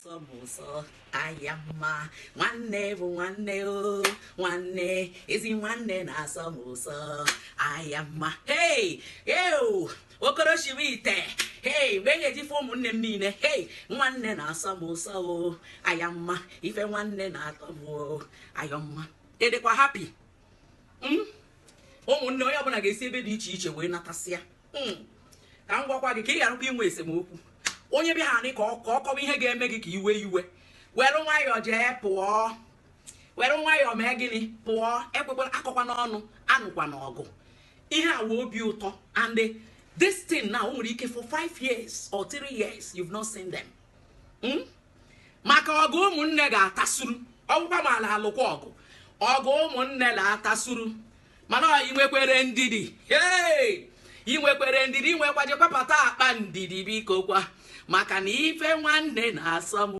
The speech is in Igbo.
Sọ m ụsọ aya mma, nwanne bụ nwanne o, nwanne ezi nwanne na-asọ m ụsọ aya mma. Hey, eo okoroshiri ite. Hey, mgbe e ga-eji fụ ụmụnne m niile. Hey, nwanne na-asọ m ụsọ o, aya mma, ife nwanne na-atọ m o, aya mma. Ịdịkwa happy? Ụmụnne onye ọbụla ga-esi ebe dị iche iche wee natasịa. Ka m gwakwa gị ka ị gharakwa inwe esemokwu. Onye bịa ha ka ọ kọwa ihe ga-eme gị ka iwe iwe, were nwayọọ jee pụọ, were nwayọọ mee gịnị, pụọ. Ekwekwala, akọkwa n'ọnụ, anụkwa n'ọgụ. Ihe a wee obi ụtọ. And this thing now, o nwere ike for 5 years or 3 years you've not seen them. Maka ọgụ ụmụnne ga-atasuru ọgwụkwa ma ala alụkwa ọgụ, ọgụ ụmụnne na-atasuru. Mana ọ inwekwere ndidi. Hey! Inwekwere ndidi, inwekwa, jekwapata akpa ndidi, biko kwa, maka na ife nwanne na-asọ m.